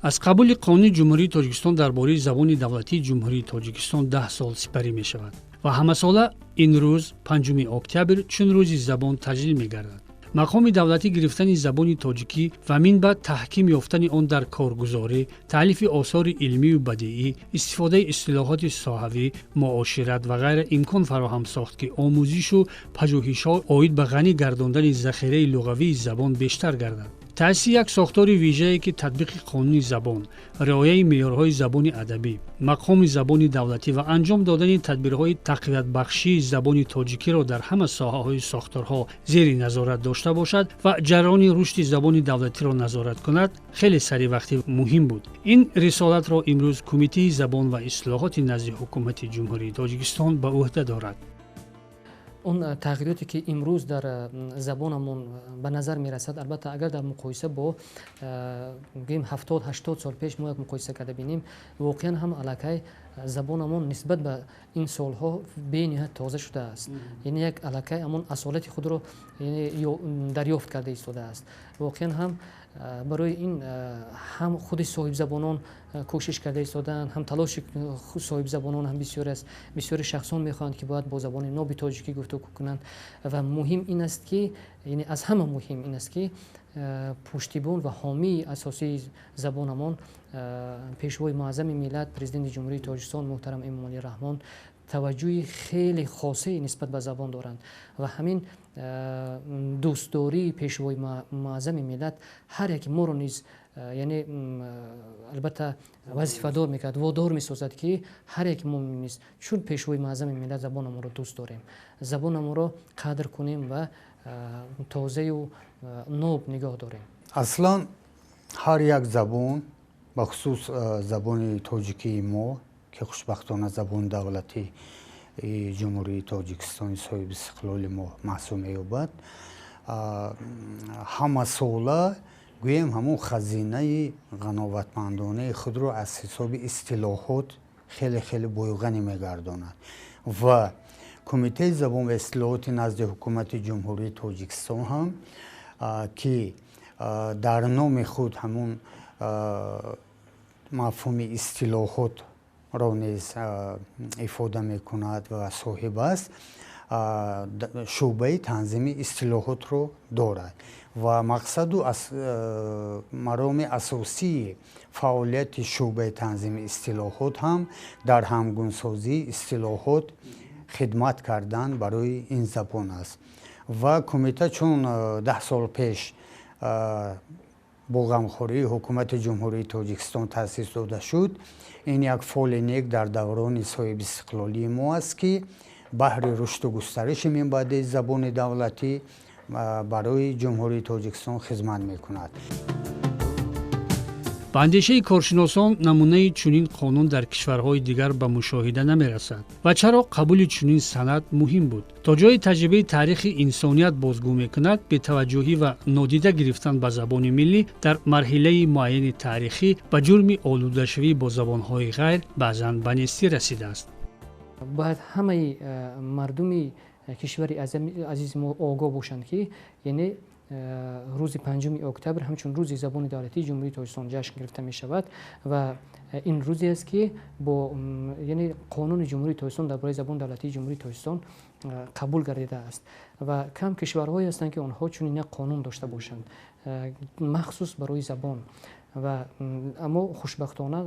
Аз қабули Қонуни Ҷумҳурии Тоҷикистон дар бораи забони давлатии Ҷумҳурии Тоҷикистон 10 сол сипарӣ мешавад ва ҳамасола ин рӯз, 5 октябр, чун Рӯзи забон таҷлил мегардад. Мақоми давлатӣ гирифтани забони тоҷикӣ ва минбаъд таҳким ёфтани он дар коргузорӣ, таълифи осори илмию бадиӣ, истифодаи истилоҳоти соҳавӣ, муошират ва ғайра имкон фароҳам сохт, ки омӯзишу пажӯҳишҳо оид ба ғанӣ гардондани захираи луғавии забон бештар гардад. Таъсиси як сохтори вижае, ки татбиқи қонуни забон, риояи меъёрҳои забони адабӣ, мақоми забони давлатӣ ва анҷом додани тадбирҳои тақвиятбахшии забони тоҷикиро дар ҳама соҳаҳои сохторҳо зери назорат дошта бошад ва ҷараёни рушди забони давлатиро назорат кунад, хеле саривақтӣ муҳим буд. Ин рисолатро имрӯз Кумитаи забон ва истилоҳоти назди Ҳукумати Ҷумҳурии Тоҷикистон ба ӯҳда дорад. Он тағйироте, ки имрӯз дар забонамон ба назар мерасад, албатта, агар дар муқоиса бо, гӯем, 70-80 сол пеш мо як муқоиса карда бинем, воқеан ҳам аллакай забонамон нисбат ба ин солҳо бениҳоят тоза шудааст, яъне як аллакай ҳамон асолати худро дарёфт карда истодааст. Воқеан ҳам барои ин ҳам худи соҳибзабонон кӯшиш карда истодаанд, ҳам талоши соҳибзабонон ҳам бисёр аст. Бисёри шахсон мехоҳанд, ки бояд бо забони ноби тоҷикӣ гуфтугӯ кунанд. Ва муҳим ин аст, ки, яъне аз ҳама муҳим ин аст, ки пуштибон ва ҳомии асосии забонамон Пешвои муаззами миллат, Президенти Ҷумҳурии Тоҷикистон муҳтарам Эмомалӣ Раҳмон таваҷҷӯҳи хеле хосае нисбат ба забон доранд ва ҳамин дӯстдории Пешвои муаззами миллат ҳар яке моро низ, яъне, албатта, вазифадор мекард, водор месозад, ки ҳар яке мо низ чун Пешвои муаззами миллат забонамонро дӯст дорем, забонамонро қадр кунем ва тозаю ноб нигоҳ дорем. Аслан ҳар як забон, бахусус забони тоҷикии мо, ки хушбахтона забони давлатии Ҷумҳурии Тоҷикистони соҳиби истиқлоли мо маҳсуб меёбад, ҳамасола, гӯем, ҳамон хазинаи ғановатмандонаи худро аз ҳисоби истилоҳот хеле хеле бойғанӣ мегардонад. Ва Кумитаи забон ва истилоҳоти назди Ҳукумати Ҷумҳурии Тоҷикистон ҳам, ки дар номи худ ҳамун мафҳуми истилоҳотро низ ифода мекунад ва соҳиб аст, шӯъбаи танзими истилоҳотро дорад ва мақсаду мароми асосии фаъолияти шӯъбаи танзими истилоҳот ҳам дар ҳамгунсозии истилоҳот хидмат кардан барои ин забон аст. Ва кумита чун 10 сол пеш бо ғамхории Ҳукумати Ҷумҳурии Тоҷикистон таъсис дода шуд, ин як фоли нек дар даврони соҳибистиқлолии мо аст, ки баҳри рушду густариши минбаъдаи забони давлатӣ барои Ҷумҳурии Тоҷикистон хизмат мекунад. Ба андешаи коршиносон, намунаи чунин қонун дар кишварҳои дигар ба мушоҳида намерасад. Ва чаро қабули чунин санад муҳим буд? То ҷои таҷрибаи таърихи инсоният бозгӯ мекунад, бетаваҷҷӯҳӣ ва нодида гирифтан ба забони миллӣ дар марҳилаи муайяни таърихӣ ба ҷурми олудашавӣ бо забонҳои ғайр, баъзан ба нестӣ расидааст. Бояд ҳамаи мардуми кишвари азизи мо огоҳ бошанд, ки яъне рӯзи 5 октябр ҳамчун Рӯзи забони давлатии Ҷумҳурии Тоҷикистон ҷашн гирифта мешавад ва ин рӯзе аст, ки бо, яъне, Қонуни Ҷумҳурии Тоҷикистон дар бораи забони давлатии Ҷумҳурии Тоҷикистон қабул гардидааст. Ва кам кишварҳое ҳастанд, ки онҳо чунин як қонун дошта бошанд, махсус барои забон. Ва аммо хушбахтона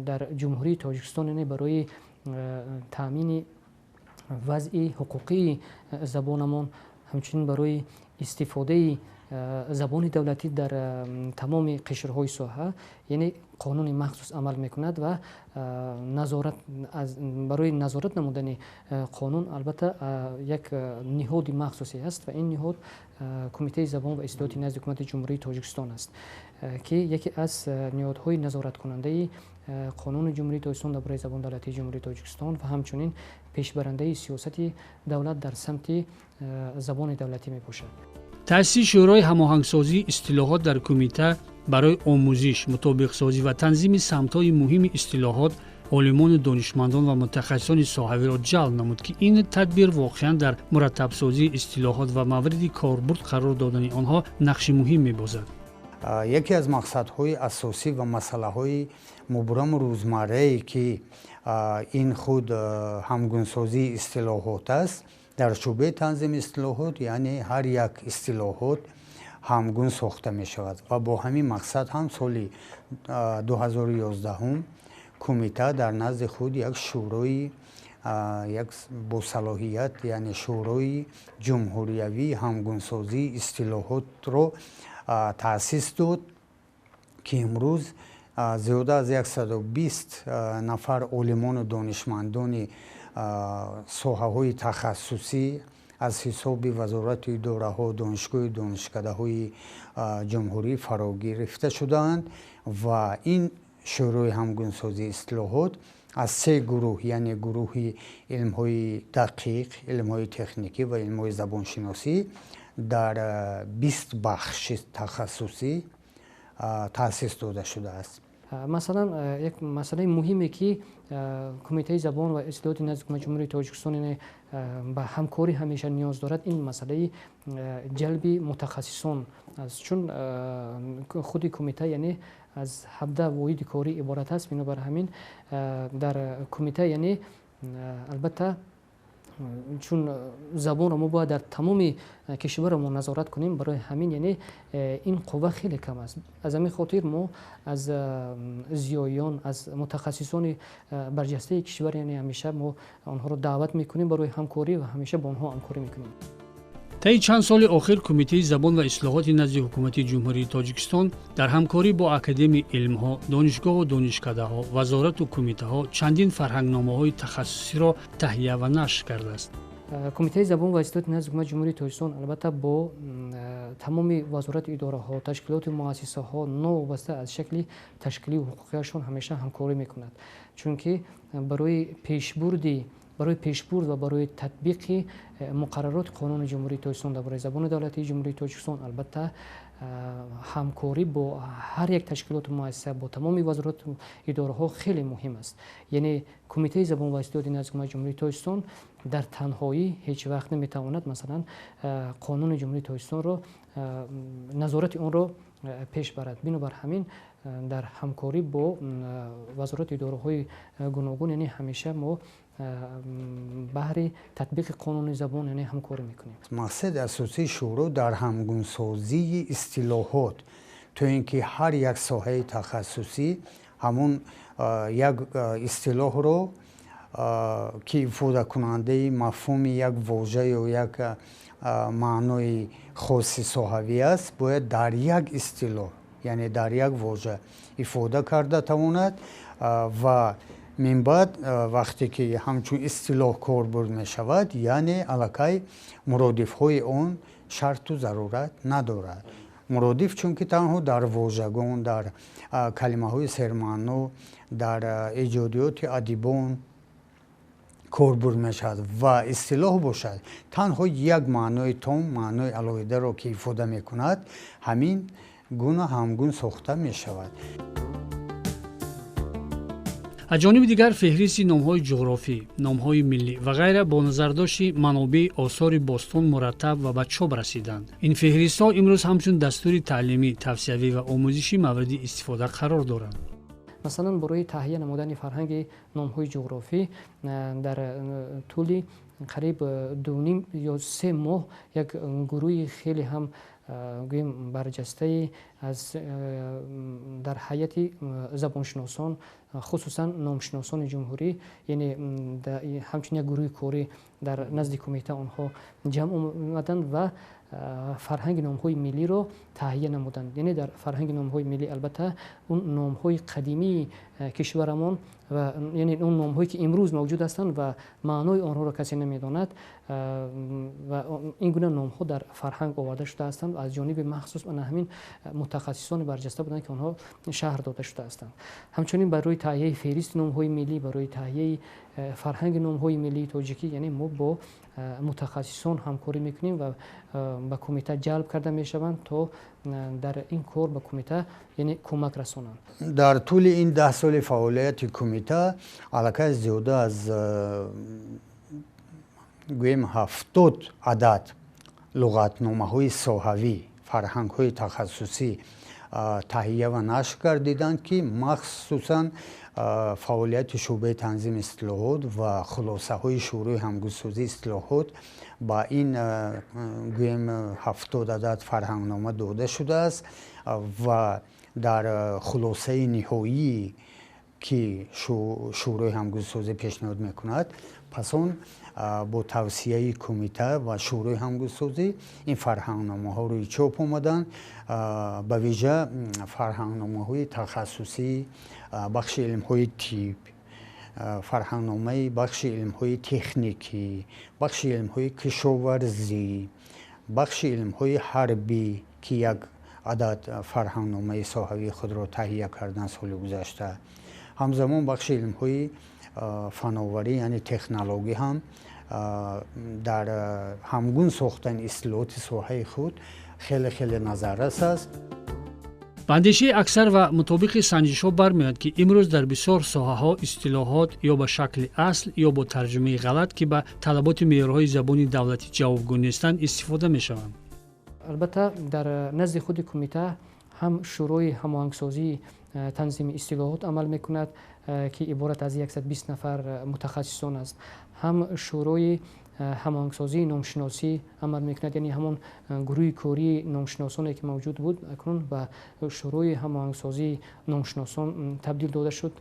дар Ҷумҳурии Тоҷикистон, яъне, барои таъмини вазъи ҳуқуқии забонамон, ҳамчунин барои истифодаи забони давлатӣ дар тамоми қишрҳои соҳа, яъне, қонуни махсус амал мекунад ва назорат барои назорат намудани қонун, албатта, як ниҳоди махсусе ҳаст ва ин ниҳод Кумитаи забон ва истилоҳоти назди Ҳукумати Ҷумҳурии Тоҷикистон аст, ки яке аз ниҳодҳои назораткунандаи Қонуни Ҷумҳурии Тоҷикистон дар бораи забони давлатии Ҷумҳурии Тоҷикистон ва ҳамчунин пешбарандаи сиёсати давлат дар самти забони давлатӣ мебошад. Таъсиси Шӯрои ҳамоҳангсозии истилоҳот дар кумита барои омӯзиш, мутобиқсозӣ ва танзими самтҳои муҳими истилоҳот олимону донишмандон ва мутахассисони соҳавиро ҷалб намуд, ки ин тадбир воқеан дар мураттабсозии истилоҳот ва мавриди корбурд қарор додани онҳо нақши муҳим мебозад. Яке аз мақсадҳои асосӣ ва масъалаҳои мубраму рӯзмаррае, ки ин худ ҳамгунсозии истилоҳот аст, дар шӯъбаи танзими истилоҳот, яъне ҳар як истилоҳот ҳамгун сохта мешавад ва бо ҳамин мақсад ҳам соли 2011 кумита дар назди худ як шӯрои як босалоҳият, яъне Шӯрои ҷумҳуриявии ҳамгунсозии истилоҳотро таъсис дод, ки имрӯз зиёда аз 120 нафар олимону донишмандони соҳаҳои тахассусӣ аз ҳисоби вазорату идораҳо, донишгоҳу донишкадаҳои ҷумҳурӣ фаро гирифта шудаанд ва ин шӯрои ҳамгунсозии истилоҳот аз се гурӯҳ, яъне гурӯҳи илмҳои дақиқ, илмҳои техникӣ ва илмҳои забоншиносӣ дар 20 бахши тахассусӣ таъсис дода шудааст. Масалан, як масъалаи муҳиме, ки Кумитаи забон ва истилоҳоти назди Ҳукумати Ҷумҳурии Тоҷикистон ба ҳамкорӣ ҳамеша ниёз дорад, ин масъалаи ҷалби мутахассисон аст, чун худи кумита яъне аз 17 воҳиди корӣ иборат аст. Бинобар ҳамин дар кумита яъне албатта чун забонро мо бояд дар тамоми кишваро назорат кунем, барои ҳамин яъне ин қувва хеле кам аст. Аз ҳамин хотир мо аз зиёиён, аз мутахассисони барҷастаи кишвар яъне ҳамеша мо онҳоро даъват мекунем барои ҳамкорӣ ва ҳамеша бо онҳо ҳамкорӣ мекунем. Таи чанд соли охир Кумитаи забон ва ислоҳоти назди Ҳукумати Ҷумҳурии Тоҷикистон дар ҳамкорӣ бо Академияи илмҳо, донишгоҳу донишкадаҳо, вазорату кумитаҳо чандин фарҳангномаҳои тахассусиро таҳия ва нашр кардааст. Кумитаи забон ва истилоҳоти назди Ҳукумати Ҷумҳурии Тоҷикистон албатта бо тамоми вазорату идораҳо, ташкилоту муассисаҳо новобаста аз шакли ташкилию ҳуқуқияшон ҳамеша ҳамкорӣ мекунад, чунки барои пешбурд ва барои татбиқи муқаррароти Қонуни Ҷумҳурии Тоҷикистон дар бораи забони давлатии Ҷумҳурии Тоҷикистон албатта ҳамкорӣ бо ҳар як ташкилоту муассиса, бо тамоми вазорату идораҳо хеле муҳим аст. Яъне Кумитаи забон ва истилоҳоти назди Ҳукумати Ҷумҳурии Тоҷикистон дар танҳоӣ ҳеҷ вақт наметавонад масалан Қонуни Ҷумҳурии Тоҷикистонро, назорати онро пеш барад. Бинобар ҳамин дар ҳамкорӣ бо вазорату идораҳои гуногун яъне ҳамеша мо баҳри татбиқи қонуни забон яъне ҳамкорӣ мекунем. Мақсади асосии шӯро дар ҳамгунсозии истилоҳот, то ин ки ҳар як соҳаи тахассусӣ ҳамун як истилоҳро, ки ифодакунандаи мафҳуми як вожа ё як маънои хоси соҳавӣ аст, бояд дар як истилоҳ, яъне дар як вожа ифода карда тавонад ва минбаъд вақте ки ҳамчун истилоҳ корбурд мешавад, яъне аллакай муродифҳои он шарту зарурат надорад. Муродиф чунки танҳо дар вожагон, дар калимаҳои сермаъно, дар эҷодиёти адибон корбурд мешавад ва истилоҳ бошад танҳо як маънои том, маънои алоҳидаро ки ифода мекунад, ҳамин гуна ҳамгун сохта мешавад. Аз ҷониби дигар феҳристи номҳои ҷуғрофӣ, номҳои миллӣ ва ғайра бо назардошти манобеи осори бостон мураттаб ва ба чоп расиданд. Ин феҳристҳо имрӯз ҳамчун дастури таълимӣ, тавсиявӣ ва омӯзишӣ мавриди истифода қарор доранд. Масалан, барои таҳия намудани фарҳанги номҳои ҷуғрофӣ дар тӯли қариб 2.5 ё 3 моҳ як гурӯҳи хеле ҳам гӯем барҷастаи аз дар ҳайати забоншиносон, хусусан номшиносони ҷумҳурӣ, яъне ҳамчун як гурӯҳи корӣ дар назди кумита онҳо ҷамъ омаданд ва фарҳанги номҳои миллиро таҳия намуданд. Яъне дар фарҳанги номҳои миллӣ албатта он номҳои қадимии кишварамон ва яъне он номҳое ки имрӯз мавҷуд ҳастанд ва маънои онҳоро касе намедонад ва ин гуна номҳо дар фарҳанг оварда шуда ҳастанд аз ҷониби махсус ана ҳамин мутахассисони барҷаста буданд, ки онҳо шаҳр дода шуда ҳастанд. Ҳамчунин барои таҳияи феҳристи номҳои миллӣ, барои таҳияи фарҳанги номҳои миллии тоҷикӣ яъне мо бо мутахассисон ҳамкорӣ мекунем ва ба кумита ҷалб карда мешаванд то дар ин кор ба кумита яъне кӯмак расонанд. Дар тӯли ин 10 соли фаъолияти кумита аллакай зиёда аз гӯем 70 адад луғатномаҳои соҳавӣ, фарҳангҳои тахассусӣ таҳия ва нашр гардиданд, ки махсусан фаъолияти шӯъбаи танзими истилоҳот ва хулосаҳои Шӯрои ҳамгунсозии истилоҳот ба ин гӯем 70 адад фарҳангнома дода шудааст ва дар хулосаи ниҳоӣ, ки Шӯрои ҳамгунсозӣ пешниҳод мекунад, пас он бо тавсияи кумита ва Шӯрои ҳамгунсозӣ ин фарҳангномаҳо рӯи чоп омаданд. Ба вижа фарҳангномаҳои тахассусии бахши илмҳои тиб, фарҳангномаи бахши илмҳои техникӣ, бахши илмҳои кишоварзӣ, бахши илмҳои ҳарбӣ, ки як адад фарҳангномаи соҳавии худро таҳия карданд соли гузашта. Ҳамзамон бахши илмҳои фановарӣ, яъне технологӣ ҳам дар ҳамгун сохтани истилоҳоти соҳаи худ хеле хеле назаррас аст. Ба андешаи аксар ва мутобиқи санҷишҳо бармеояд, ки имрӯз дар бисёр соҳаҳо истилоҳот ё ба шакли асл, ё бо тарҷумаи ғалат, ки ба талаботи меъёрҳои забони давлатӣ ҷавобгӯ нестанд, истифода мешаванд. Албатта, дар назди худи кумита ҳам Шӯрои ҳамоҳангсозии танзими истилоҳот амал мекунад, ки иборат аз 120 нафар мутахассисон аст, ҳам Шӯрои ҳамоҳангсозии номшиносӣ амал мекунад, яъне ҳамон гурӯҳи кории номшиносоне, ки мавҷуд буд, акнун ба Шӯрои ҳамоҳангсозии номшиносон табдил дода шуд,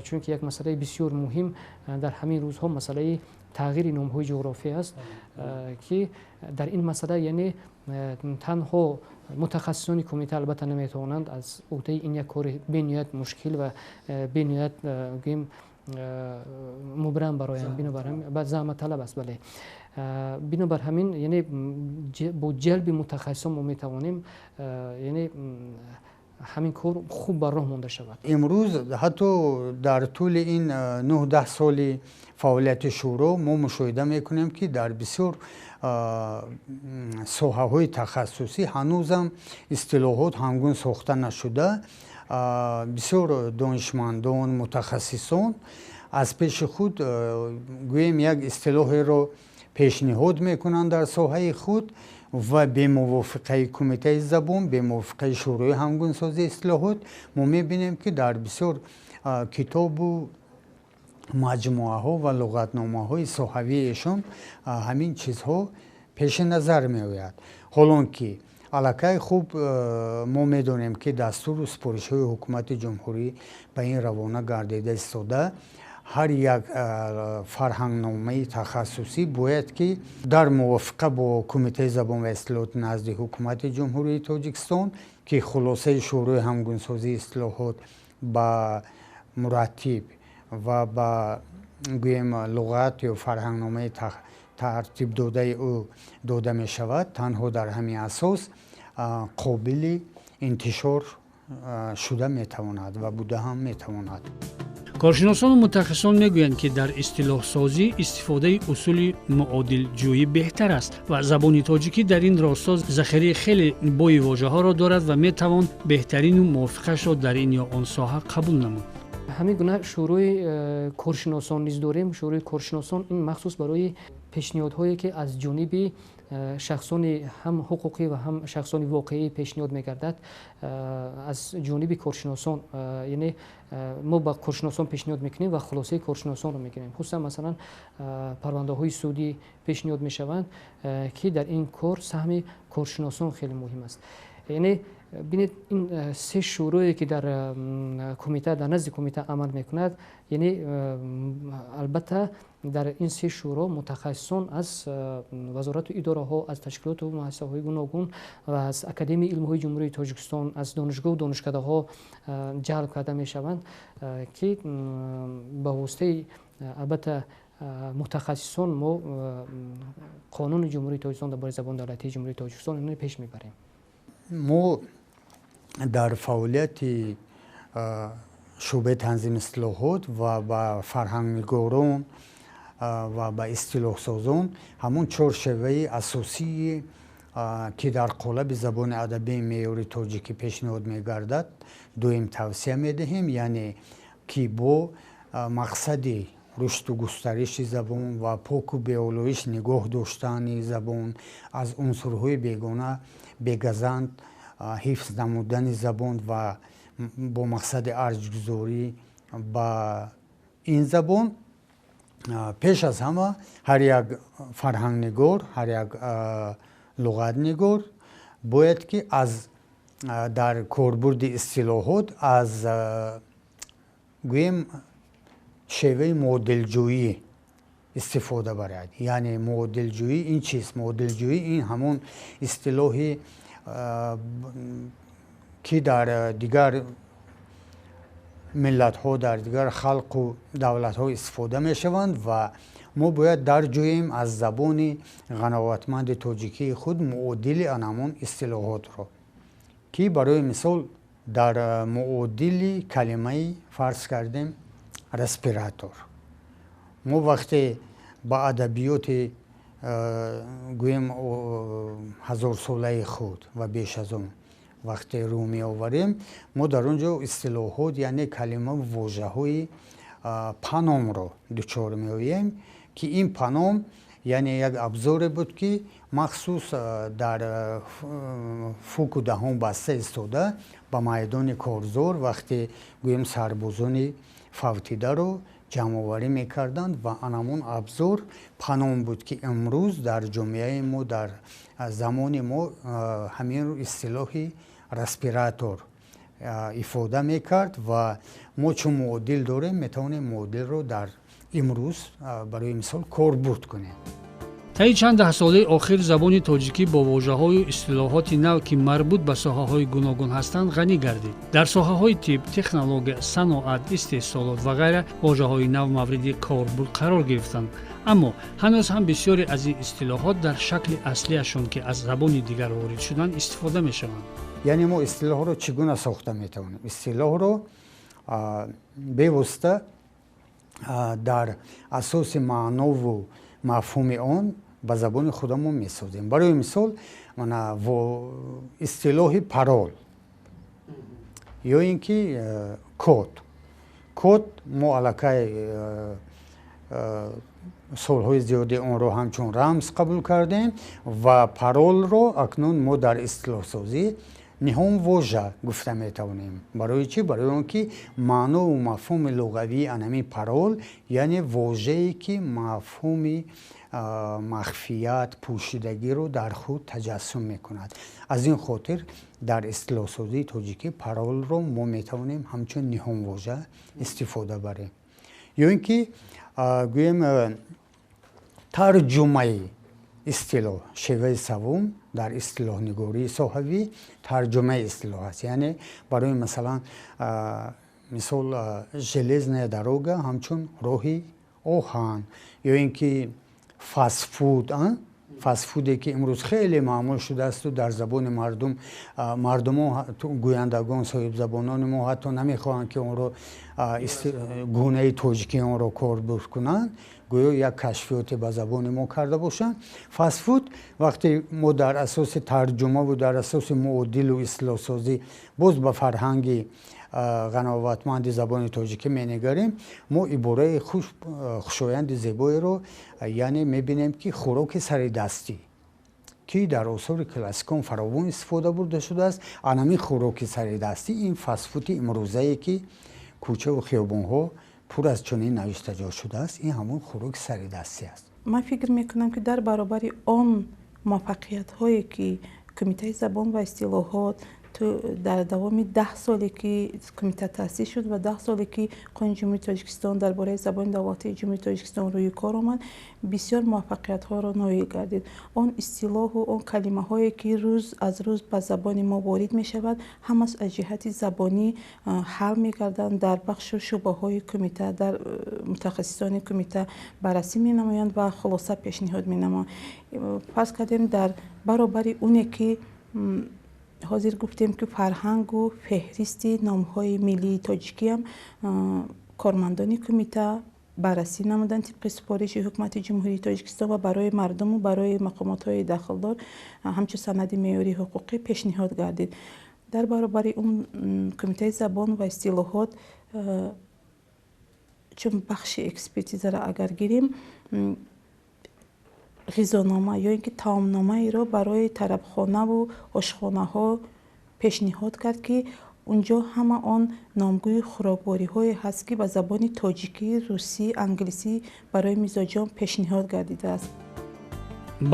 чунки як масъалаи бисёр муҳим дар ҳамин рӯзҳо масъалаи тағйири номҳои ҷуғрофӣ аст, ки дар ин масъала яъне танҳо мутахассисони кумита албатта наметавонанд аз уҳдаи ин як кори бениҳоят мушкил ва бениҳоят гӯем мубрам бароянд. Бинобар заҳматталаб аст, бале. Бинобар ҳамин, яъне бо ҷалби мутахассисон мо метавонем, яъне ҳамин кор хуб бар роҳ монда шавад. Имрӯз ҳатто дар тӯли ин 9-10 соли фаъолияти шӯро мо мушоҳида мекунем, ки дар бисёр соҳаҳои тахассусӣ ҳанӯзам истилоҳот ҳамгун сохта нашуда. Бисёр донишмандон, мутахассисон аз пеши худ гӯем як истилоҳеро пешниҳод мекунанд дар соҳаи худ ва бемувофиқаи кумитаи забон, бемувофиқаи Шӯрои ҳамгунсозии истилоҳот мо мебинем, ки дар бисёр китобу маҷмӯаҳо ва луғатномаҳои соҳавии эшон ҳамин чизҳо пеши назар меояд. Ҳолон ки аллакай хуб мо медонем, ки дастуру супоришҳои ҳукумати ҷумҳурӣ ба ин равона гардида истода, ҳар як фарҳангномаи тахассусӣ бояд ки дар мувофиқа бо Кумитаи забон ва истилоҳот назди ҳукумати Ҷумҳурии Тоҷикистон, ки хулосаи Шӯрои ҳамгунсозии истилоҳот ба мураттиб ва ба гӯем луғат ё фарҳангномаи тартиб додаи ӯ дода мешавад, танҳо дар ҳамин асос қобили интишор шуда метавонад ва буда ҳам метавонад. Коршиносону мутахассисон мегӯянд, ки дар истилоҳсозӣ истифодаи усули муодилҷӯӣ беҳтар аст ва забони тоҷикӣ дар ин росто захираи хеле бои вожаҳоро дорад ва метавон беҳтарину мувофиқашро дар ин ё он соҳа қабул намуд. Ҳамин гуна шӯрои коршиносон низ дорем. Шӯрои коршиносон ин махсус барои пешниҳодҳое, ки аз ҷониби шахсони ҳам ҳуқуқӣ ва ҳам шахсони воқеӣ пешниҳод мегардад, аз ҷониби коршиносон, яъне мо ба коршиносон пешниҳод мекунем ва хулосаи коршиносонро мегирем. Хусусан, масалан, парвандаҳои судӣ пешниҳод мешаванд, ки дар ин кор саҳми коршиносон хеле муҳим аст. Яъне бинед, ин се шӯрое, ки дар кумита, дар назди кумита амал мекунад, яъне албатта дар ин се шӯро мутахассисон аз вазорату идораҳо, аз ташкилоту муассисаҳои гуногун ва аз Академияи илмҳои Ҷумҳурии Тоҷикистон, аз донишгоҳу донишкадаҳо ҷалб карда мешаванд, ки ба воситаи албатта мутахассисон мо қонуни Ҷумҳурии Тоҷикистон дар бораи забони давлатии Ҷумҳурии Тоҷикистон инро пеш мебарем. Мо дар фаъолияти шӯъбаи танзими истилоҳот ва ба фарҳангнигорон ва ба истилоҳсозон ҳамон чор шеваи асосии, ки дар қолаби забони адабии меъёри тоҷикӣ пешниҳод мегардад, доим тавсия медиҳем, яъне ки бо мақсади рушду густариши забон ва поку беолоиш нигоҳ доштани забон аз унсурҳои бегона, бегазанд. ҳифз намудани забон ва бо мақсади арҷгузорӣ ба ин забон, пеш аз ҳама ҳар як фарҳангнигор, ҳар як луғатнигор бояд ки аз дар корбурди истилоҳот аз гӯем шеваи муодилҷӯӣ истифода барад. Яъне муодилҷӯӣ ин чист? Муодилҷӯӣ ин ҳамон истилоҳи, ки дар дигар миллатҳо, дар дигар халқу давлатҳо истифода мешаванд ва мо бояд дарҷӯем аз забони ғановатманди тоҷикии худ муодили ан ҳамон истилоҳотро, ки барои мисол дар муодили калимаи, фарз кардем, респиратор. Мо вақте ба адабиёти, гӯем, ҳазорсолаи худ ва беш аз он вақте рӯ меоварем, мо дар он ҷо истилоҳот, яъне калимаву вожаҳои паномро дучор меоем, ки ин паном яъне як абзоре буд, ки махсус дар фуку даҳон баста истода ба майдони корзор вақте гӯем сарбозони фавтидаро ҷамъоварӣ мекарданд ва анамон абзор паном буд, ки имрӯз дар ҷомеаи мо, дар замони мо ҳамин истилоҳи респиратор ифода мекард ва мо чун муодил дорем, метавонем муодилро дар имрӯз барои мисол корбурд кунем. Таи чанд даҳсолаи охир забони тоҷикӣ бо вожаҳою истилоҳоти нав, ки марбут ба соҳаҳои гуногун ҳастанд, ғанӣ гардид. Дар соҳаҳои тиб, технология, саноат, истеҳсолот ва ғайра вожаҳои нав мавриди корбурд қарор гирифтанд. Аммо ҳанӯз ҳам бисёре аз ин истилоҳот дар шакли аслиашон, ки аз забони дигар ворид шуданд, истифода мешаванд. Яъне мо истилоҳро чӣ гуна сохта метавонем? Истилоҳро бевосита дар асоси маънову мафҳуми он ба забони худамон месозем. Барои мисол, мана истилоҳи парол ё ин ки код. Код мо аллакай солҳои зиёде онро ҳамчун рамз қабул кардем ва паролро акнун мо дар истилоҳсозӣ ниҳон вожа гуфта метавонем. Барои чӣ? Барои он ки маънову мафҳуми луғавии анами парол, яъне вожае, ки мафҳуми махфият, пӯшидагиро дар худ таҷассум мекунад. Аз ин хотир дар истилоҳсозии тоҷикӣ паролро мо метавонем ҳамчун ниҳон вожа истифода барем. Ё ин ки гӯем тарҷумаи истилоҳ, шеваи савум дар истилоҳнигории соҳавӣ тарҷумаи истилоҳ аст. Яъне барои масалан мисол железная дорога ҳамчун роҳи оҳан, ё ин ки фастфуд, фастфуде, ки имрӯз хеле маъмул шудаасту дар забони мардум, мардумо, гӯяндагон, соҳибзабонони мо ҳатто намехоҳанд, ки онро гунаи тоҷикии онро корбурд кунанд, гӯё як кашфиёте ба забони мо карда бошанд. Фастфуд вақте мо дар асоси тарҷумаву дар асоси муодилу истилоҳсозӣ боз ба фарҳанги ғановатманди забони тоҷикӣ менигарем, мо ибораи хушоянди зебоеро, яъне мебинем, ки хӯроки саридастӣ, ки дар осори классикон фаровон истифода бурда шудааст. Анамин хӯроки саридастӣ ин фастфуди имрӯзае, ки кӯчаву хиёбонҳо пур аз чунин навиштаҷо шудааст, ин ҳамон хӯроки саридастӣ аст. Ман фикр мекунам, ки дар баробари он муваффақиятҳое, ки Кумитаи забон ва истилоҳот дар давоми 10 соле, ки кумита таъсис шуд, ва 10 соле, ки Қонуни Ҷумҳурии Тоҷикистон дар бораи забони давлатии Ҷумҳурии Тоҷикистон рӯи кор омад, бисёр муваффақиятҳоро ноил гардид. Он истилоҳу он калимаҳое, ки рӯз аз рӯз ба забони мо ворид мешавад, ҳамаш аз ҷиҳати забонӣ ҳал мегарданд, дар бахшу шӯъбаҳои кумита, дар мутахассисони кумита баррасӣ менамоянд ва хулоса пешниҳод менамоянд. Фарз кардем, дар баробари оне, ки ҳозир гуфтем, ки фарҳангу феҳристи номҳои миллии тоҷикиам кормандони кумита баррасӣ намуданд тибқи супориши Ҳукумати Ҷумҳурии Тоҷикистон ва барои мардуму барои мақомотҳои дахлдор ҳамчун санади меъёрии ҳуқуқӣ пешниҳод гардид. Дар баробари он Кумитаи забон ва истилоҳот, чун бахши экспертизаро агар гирем, ғизонома ё ин ки таомномаеро барои тарабхонаву ошхонаҳо Пешниҳод кард, ки унҷо ҳама он номгӯи хӯроквориҳое ҳаст, ки ба забони тоҷикӣ, русӣ, англисӣ барои мизоҷон пешниҳод гардидааст.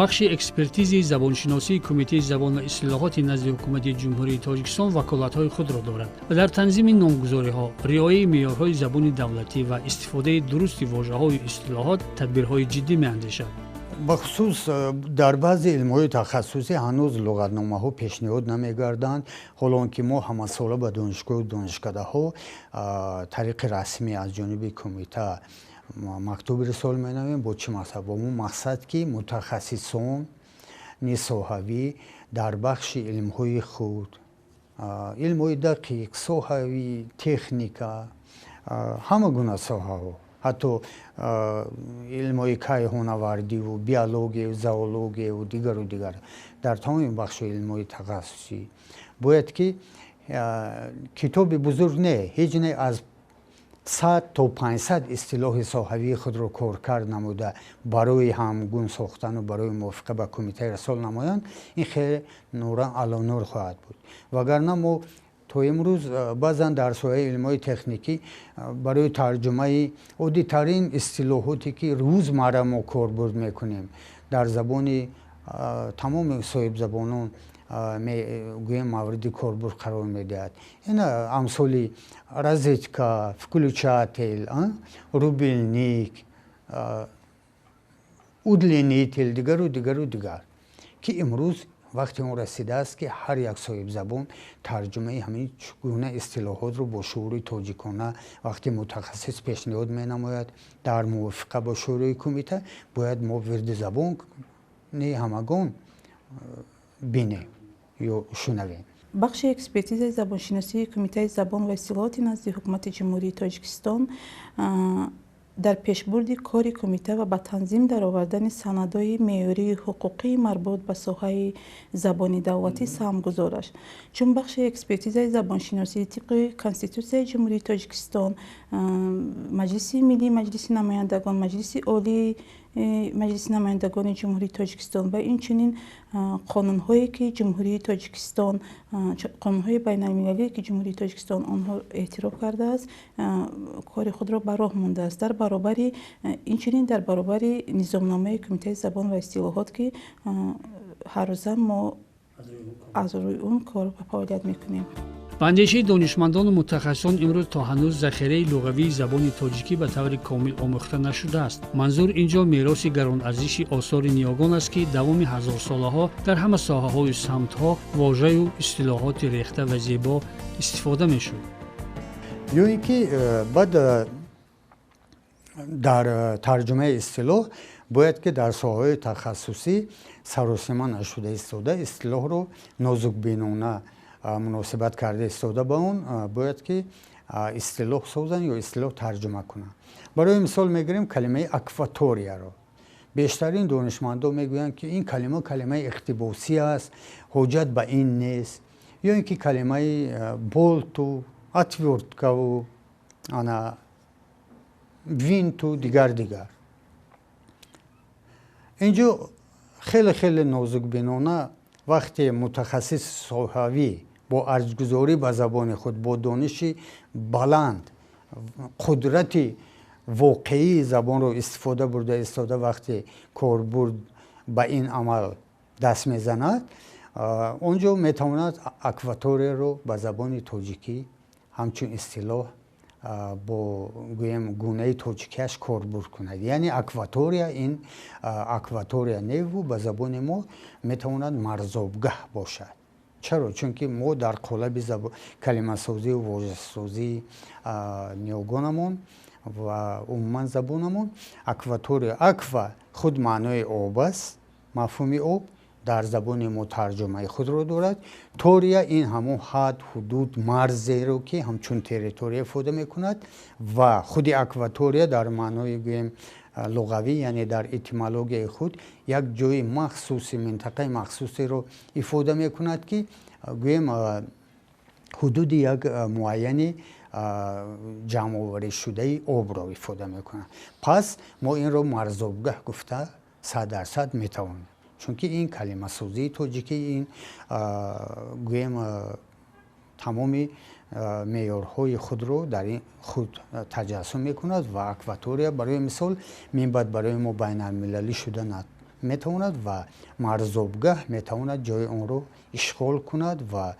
Бахши экспертизии забоншиносии Кумитаи забон ва истилоҳоти назди Ҳукумати Ҷумҳурии Тоҷикистон ваколатҳои худро дорад ва дар танзими номгузориҳо, риояи меъёрҳои забони давлатӣ ва истифодаи дурусти вожаҳою истилоҳот тадбирҳои ҷиддӣ меандешад. Бахусус дар баъзе илмҳои тахассусӣ ҳанӯз луғатномаҳо пешниҳод намегарданд, ҳоло он ки мо ҳамасола ба донишгоҳу донишкадаҳо тариқи расмӣ аз ҷониби кумита мактуб ирсол менамоем. Бо чӣ мақсад? Бо он мақсад, ки мутахассисони соҳавӣ дар бахши илмҳои худ, илмҳои дақиқ, соҳавӣ, техника, ҳама гуна соҳаҳо, ҳатто илмҳои кайҳонавардиву биологияю зоологияю дигару дигар, дар тамоми бахшҳои илмҳои тахассусӣ бояд ки китоби бузург не, ҳеҷ не, аз 100 то 500 истилоҳи соҳавии худро коркард намуда, барои ҳамгун сохтану барои мувофиқа ба кумита ирсол намоянд. Ин хеле нуран алонур хоҳад буд. Вагарна мо то имрӯз баъзан дар соҳаи илмҳои техникӣ барои тарҷумаи оддитарин истилоҳоте, ки рӯзмарра мо корбурд мекунем, дар забони тамоми соҳибзабонон гӯем мавриди корбурд қарор медиҳад, ин амсоли розетка, включатель, рубильник, удлинитель, дигару дигару дигар, ки имрӯз вақти он расидааст, ки ҳар як соҳибзабон тарҷумаи ҳамин гуна истилоҳотро бо шуури тоҷикона вақте мутахассис пешниҳод менамояд, дар мувофиқа бо шӯрои кумита бояд мо вирди забони ҳамагон бинем ё шунавем. Бахши экспертизаи забоншиносии Кумитаи забон ва истилоҳоти назди Ҳукумати Ҷумҳурии Тоҷикистон дар пешбурди кори кумита ва ба танзим даровардани санадҳои меъёрии ҳуқуқии марбут ба соҳаи забони давлатӣ саҳмгузор аст, чун бахши экспертизаи забоншиносӣ тибқи Конститутсияи Ҷумҳурии Тоҷикистон, Маҷлиси Миллӣ, Маҷлиси Намояндагон, Маҷлиси Олии Маҷлиси Намояндагони Ҷумҳурии Тоҷикистон ва инчунин қонунҳое, ки Ҷумҳурии Тоҷикистон, қонунҳои байналмилалие, ки Ҷумҳурии Тоҷикистон онҳо эътироф кардааст, кори худро ба роҳ мондааст. Дар баробари инчунин дар баробари низомномаи Кумитаи забон ва истилоҳот, ки ҳаррӯза мо аз рӯи он кор ва фаъолият мекунем. Ба андешаи донишмандону мутахассисон, имрӯз то ҳанӯз захираи луғавии забони тоҷикӣ ба таври комил омӯхта нашудааст. Манзур ин ҷо мероси гаронарзиши осори ниёгон аст, ки давоми ҳазорсолаҳо дар ҳама соҳаҳою самтҳо вожаю истилоҳоти рехта ва зебо истифода мешуд. Ё ин ки баъд дар тарҷумаи истилоҳ бояд ки дар соҳаҳои тахассусӣ саросима нашуда истода, истилоҳро нозукбинона муносибат карда истода ба он бояд ки истилоҳ созанд ё истилоҳ тарҷума кунанд. Барои мисол мегирем калимаи акваторияро. Бештарин донишмандон мегӯянд, ки ин калима калимаи иқтибосӣ аст, ҳоҷат ба ин нест, ё ин ки калимаи болту, отвёрткаву, ана винту, дигар дигар. Инҷо хеле хеле нозукбинона вақте мутахассиси соҳавӣ бо арҷгузорӣ ба забони худ, бо дониши баланд, қудрати воқеии забонро истифода бурда истода, вақте корбурд ба ин амал даст мезанад, он ҷо метавонад акваторияро ба забони тоҷикӣ ҳамчун истилоҳ бо гӯем гунаи тоҷикиаш корбурд кунад. Яъне акватория ин акватория неву ба забони мо метавонад марзобгаҳ бошад. Чаро? Чунки мо дар қолаби калимасозию вожасозии ниёгонамон ва умуман забонамон акватория, аква худ маънои об аст, мафҳуми об дар забони мо тарҷумаи худро дорад. Тория ин ҳамон ҳад, ҳудуд, марзеро, ки ҳамчун территория ифода мекунад, ва худи акватория дар маънои гӯем луғавӣ, яъне дар этимологияи худ, як ҷои махсуси, минтақаи махсусеро ифода мекунад, ки гӯем ҳудуди як муайяни ҷамъоваришудаи обро ифода мекунад. Пас мо инро марзобгаҳ гуфта 100% метавонем, чунки ин калимасозии тоҷикӣ, ин гӯем Тамоми меъёрҳои худро дар ин худ таҷассум мекунад ва акватория, барои мисол, минбаъд барои мо байналмилалӣ шуда метавонад ва марзобгаҳ метавонад ҷои онро ишғол кунад ва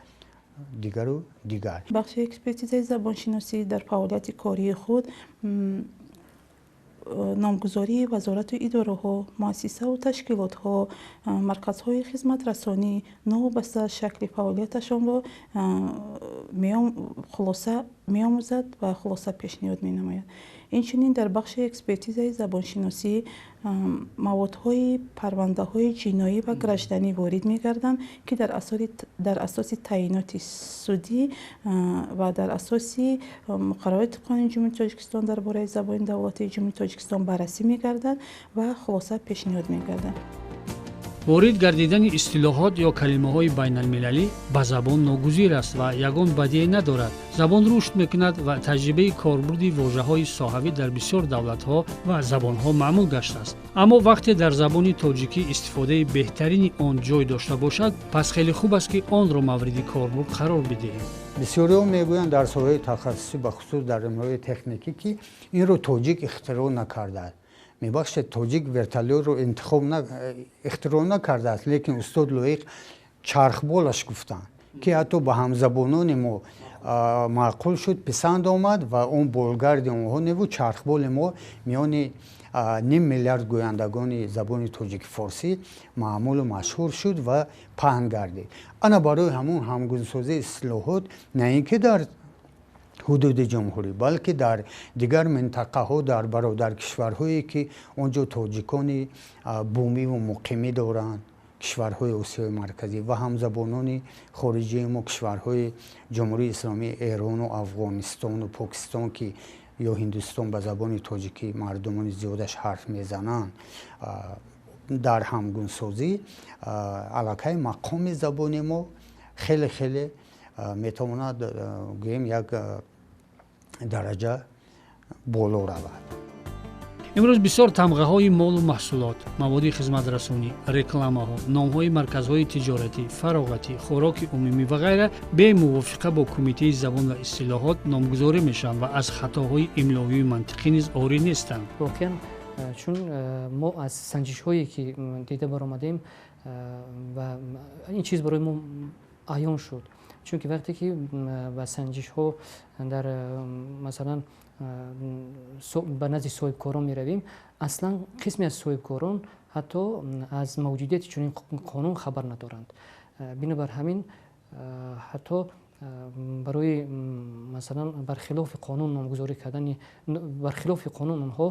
дигару дигар. Бахши экспертизаи забоншиносӣ дар фаъолияти кории худ номгузории вазорату идораҳо, муассисаву ташкилотҳо, марказҳои хизматрасонӣ новобаста аз шакли фаъолияташонро хулоса меомӯзад ва хулоса пешниҳод менамояд. Инчунин дар бахши экспертизаи забоншиносӣ маводҳои парвандаҳои ҷиноӣ ва гражданӣ ворид мегарданд, ки дар асоси таъиноти судӣ ва дар асоси муқаррароти Қонуни Ҷумҳурии Тоҷикистон дар бораи забони давлатии Ҷумҳурии Тоҷикистон баррасӣ мегардад ва хулоса пешниҳод мегардад. Ворид гардидани истилоҳот ё калимаҳои байналмилалӣ ба забон ногузир аст ва ягон бадие надорад. Забон рушд мекунад ва таҷрибаи корбурди вожаҳои соҳавӣ дар бисёр давлатҳо ва забонҳо маъмул гаштааст. Аммо вақте дар забони тоҷикӣ истифодаи беҳтарини он ҷой дошта бошад, пас хеле хуб аст, ки онро мавриди корбурд қарор бидиҳем. Бисёриҳо мегӯянд дар соҳаи тахассусӣ, бахусус дар илмҳои техникӣ, ки инро тоҷик ихтироъ накардааст. Мебахшед, тоҷик вертолётро ихтироъ накардааст, лекин устод Лоиқ чархболаш гуфтанд, ки ҳатто ба ҳамзабонони мо маъқул шуд, писанд омад ва он болгарди онҳо неву чархболи мо миёни ним миллиард гӯяндагони забони тоҷики форсӣ маъмулу машҳур шуд ва паҳн гардид. Ана барои ҳамун ҳамгунсозии истилоҳот на ин ки дар ҳудуди ҷумҳурӣ, балки дар дигар минтақаҳо, дар бародаркишварҳое, ки он ҷо тоҷикони бумиву муқимӣ доранд, кишварҳои Осиёи Марказӣ ва ҳамзабонони хориҷии мо, кишварҳои Ҷумҳурии Исломии Эрону Афғонистону Покистон, ки ё Ҳиндустон ба забони тоҷикӣ мардумони зиёдаш ҳарф мезананд, дар ҳамгунсозӣ аллакай мақоми забони мо хеле хеле метавонад, гӯем, як дараҷа боло равад. Имрӯз бисёр тамғаҳои молу маҳсулот, маводи хизматрасонӣ, рекламаҳо, номҳои марказҳои тиҷоратӣ, фароғатӣ, хӯроки умумӣ ва ғайра бемувофиқа бо Кумитаи забон ва истилоҳот номгузорӣ мешаванд ва аз хатоҳои имловию мантиқӣ низ орӣ нестанд. Воқеан, чун мо аз санҷишҳое ки дида баромадем ва ин чиз барои мо аён шуд, чунки вақте ки ба санҷишҳо дар, масалан, ба назди соҳибкорон меравем, аслан қисме аз соҳибкорон ҳатто аз мавҷудияти чунин қонун хабар надоранд. Бинобар ҳамин ҳатто барои, масалан, бархилофи қонун номгузорӣ кардани, бархилофи қонун онҳо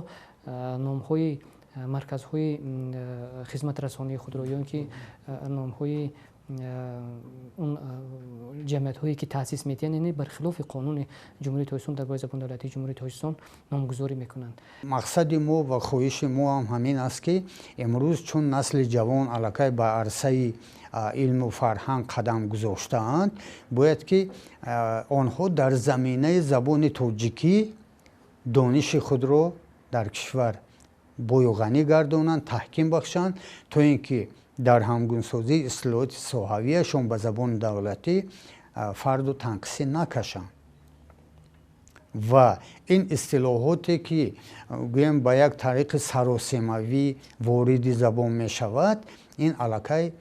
номҳои марказҳои хизматрасонии худро ё ин ки номҳои он ҷамъиятҳое ки таъсис медиҳанд, яъне бархилофи қонуни Ҷумҳурии Тоҷикистон дар бораи забони давлатии Ҷумҳурии Тоҷикистон номгузорӣ мекунанд. Мақсади мо ва хоҳиши мо ҳам ҳамин аст, ки имрӯз чун насли ҷавон аллакай ба арсаи илму фарҳанг қадам гузоштаанд, бояд ки онҳо дар заминаи забони тоҷикӣ дониши худро дар кишвар бою ғанӣ гардонанд, таҳким бахшанд, то ин ки дар ҳамгунсозии истилоҳоти соҳавиашон ба забони давлатӣ фарду танқисӣ накашанд ва ин истилоҳоте ки, гӯем, ба як тариқи саросемавӣ вориди забон мешавад, ин аллакай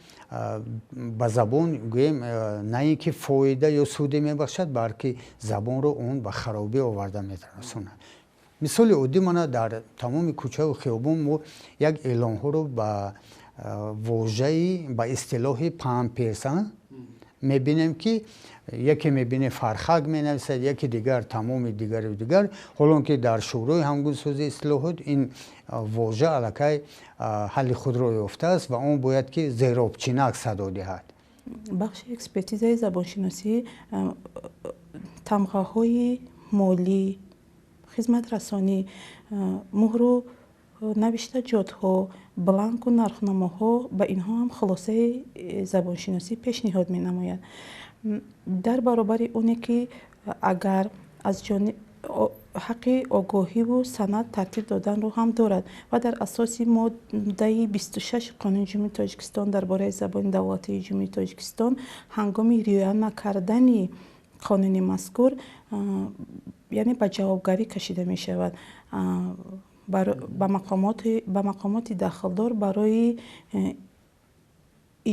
ба забон, гӯем, на ин ки фоида ё суде мебахшад, балки забонро он ба харобӣ оварда мерасонад. Мисоли оддӣ, мана дар тамоми кӯчаву хиёбон мо як эълонҳоро ба вожаи, ба истилоҳи памперс мебинем, ки яке мебинем фархак менависад, яке дигар тамоми дигару дигар, ҳолон ки дар Шӯрои ҳамгунсозии истилоҳот ин вожа аллакай ҳалли худро ёфтааст ва он бояд ки зеробчинак садо диҳад. Бахши экспертизаи забоншиносӣ тамғаҳои молӣ, хизматрасонӣ, муҳру навиштаҷотҳо, бланку нархномаҳо, ба инҳо ҳам хулосаи забоншиносӣ пешниҳод менамояд. Дар баробари оне ки агар аз ҳаққи огоҳиву санад тартиб доданро ҳам дорад ва дар асоси моддаи 26 Қонуни Ҷумҳурии Тоҷикистон дар бораи забони давлатии Ҷумҳурии Тоҷикистон ҳангоми риоя накардани қонуни мазкур яъне ба ҷавобгарӣ кашида мешавад, ба мақомоти дахлдор барои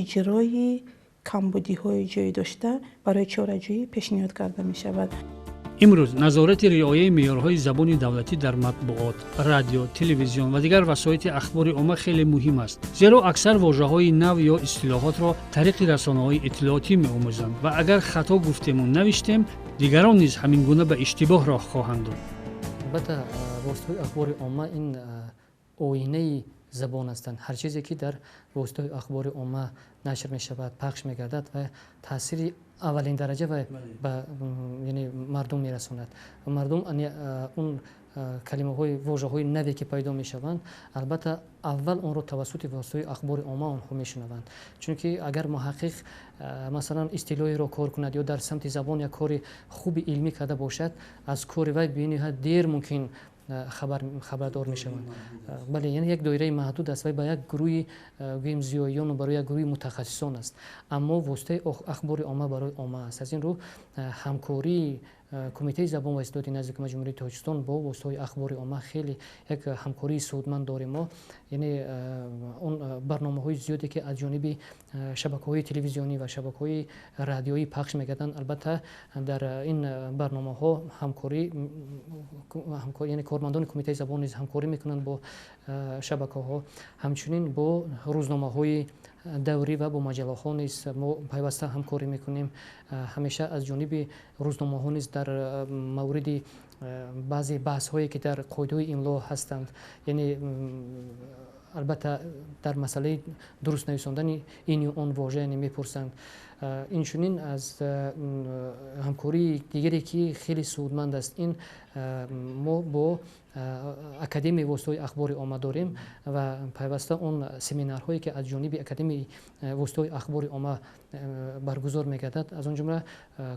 иҷрои камбудиҳои ҷой дошта барои чораҷӯӣ пешниҳод карда мешавад. Имрӯз назорати риояи меъёрҳои забони давлатӣ дар матбуот, радио, телевизион ва дигар васоити ахбори омма хеле муҳим аст, зеро аксар вожаҳои нав ё истилоҳотро тариқи расонаҳои иттилоотӣ меомӯзанд ва агар хато гуфтему навиштем, дигарон низ ҳамин гуна ба иштибоҳ роҳ хоҳанд дод. Албатта, воситаҳои ахбори омма ин оинаи забон ҳастанд. Ҳар чизе ки дар воситаҳои ахбори омма нашр мешавад, пахш мегардад ва таъсири аввалин дараҷа ба мардум мерасонад. Мардум он калимаҳои, вожаҳои наве ки пайдо мешаванд, албатта аввал онро тавассути воситаҳои ахбори омма онҳо мешунаванд. Чунки агар муҳаққиқ масалан истилоҳеро кор кунад ё дар самти забон як кори хуби илмӣ карда бошад, аз кори вай бениҳоят дер мумкин хабардор мешаванд. Бале, яъне як доираи маҳдуд аст ва ба як гурӯҳи гӯем зиёиёну барои як гурӯҳи мутахассисон аст. Аммо воситаи ахбори омма барои омма аст. Аз ин рӯ ҳамкории Кумитаи забон ва истилоҳоти назди Ҳукумати Ҷумҳурии Тоҷикистон бо воситаҳои ахбори омма хеле як ҳамкории судманд дорем мо. Яъне он барномаҳои зиёде ки аз ҷониби шабакаҳои телевизионӣ ва шабакаҳои радиоӣ пахш мегарданд, албатта дар ин барномаҳо ҳамкорӣ, яъне кормандони Кумитаи забон низ ҳамкорӣ мекунанд бо шабакаҳо, ҳамчунин бо рӯзномаҳои даврӣ ва бо маҷаллаҳо низ мо пайваста ҳамкорӣ мекунем. Ҳамеша аз ҷониби рӯзномаҳо низ дар мавриди баъзе баҳсҳое ки дар қоидаҳои имло ҳастанд, яъне албатта дар масъалаи дуруст нависондани ин ё он вожа яъне мепурсанд. Инчунин аз ҳамкории дигаре ки хеле судманд аст, ин мо бо Академияи воситаҳои ахбори омма дорем ва пайваста он семинарҳое ки аз ҷониби Академияи воситаҳои ахбори омма баргузор мегардад, аз он ҷумла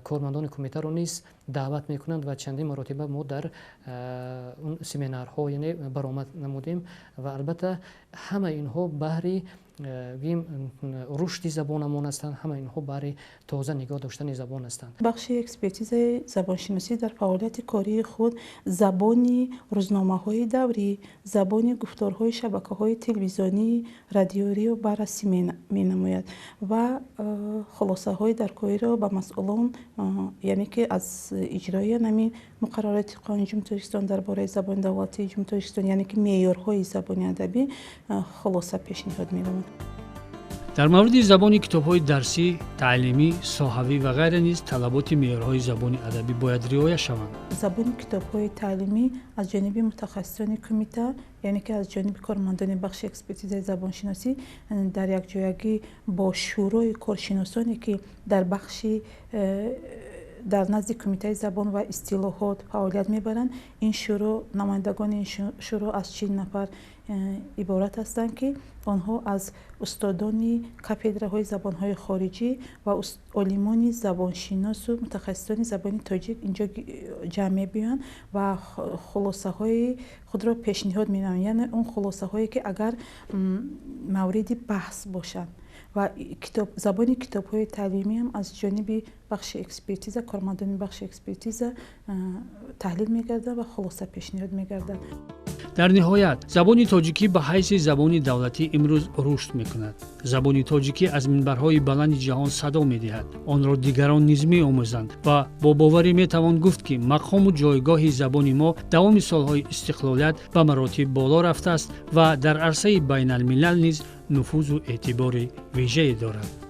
кормандони кумитаро низ даъват мекунанд ва чандин маротиба мо дар он семинарҳо яъне баромад намудем ва албатта ҳама инҳо баҳри гӯем рушди забонамон ҳастанд, ҳама инҳо баҳри тоза нигоҳ доштани забон ҳастанд. Бахши экспертизаи забоншиносӣ дар фаъолияти кории худ забони рӯзномаҳои даврӣ, забони гуфторҳои шабакаҳои телевизионӣ, радиориро баррасӣ менамояд ва хулосаҳои даркориро ба масъулон, яъне ки аз иҷрои ҳамин муқаррароти Қонуни Ҷумҳурии Тоҷикистон дар бораи забони давлатии Ҷумҳурии Тоҷикистон, яъне ки меъёрҳои забони адабӣ хулоса пешниҳод менамояд. Дар мавриди забони китобҳои дарсӣ, таълимӣ, соҳавӣ ва ғайра низ талаботи меъёрҳои забони адабӣ бояд риоя шаванд. Забони китобҳои таълимӣ аз ҷониби мутахассисони кумита, яъне ки аз ҷониби кормандони бахши экспертизаи забоншиносӣ дар якҷоягӣ бо шӯрои коршиносоне ки дар бахши дар назди Кумитаи забон ва истилоҳот фаъолият мебаранд, ин шӯро, намояндагони ин шӯро аз 40 нафар иборат ҳастанд, ки онҳо аз устодони кафедраҳои забонҳои хориҷӣ ва олимони забоншиносу мутахассисони забони тоҷик инҷо ҷамъ мебиёянд ва хулосаҳои худро пешниҳод менамоянд, яъне он хулосаҳое ки агар мавриди баҳс бошанд. Ва забони китобҳои таълимӣ ҳам аз ҷониби бахши экспертиза, кормандони бахши экспертиза таҳлил мегардад ва хулоса пешниҳод мегардад. Дар ниҳоят, забони тоҷикӣ ба ҳайси забони давлатӣ имрӯз рушд мекунад. Забони тоҷикӣ аз минбарҳои баланди ҷаҳон садо медиҳад. Онро дигарон низ меомӯзанд ва бо боварӣ метавон гуфт, ки мақому ҷойгоҳи забони мо давоми солҳои истиқлолият ба маротиб боло рафтааст ва дар арсаи байналмилал низ нуфузу эътибори вижае дорад.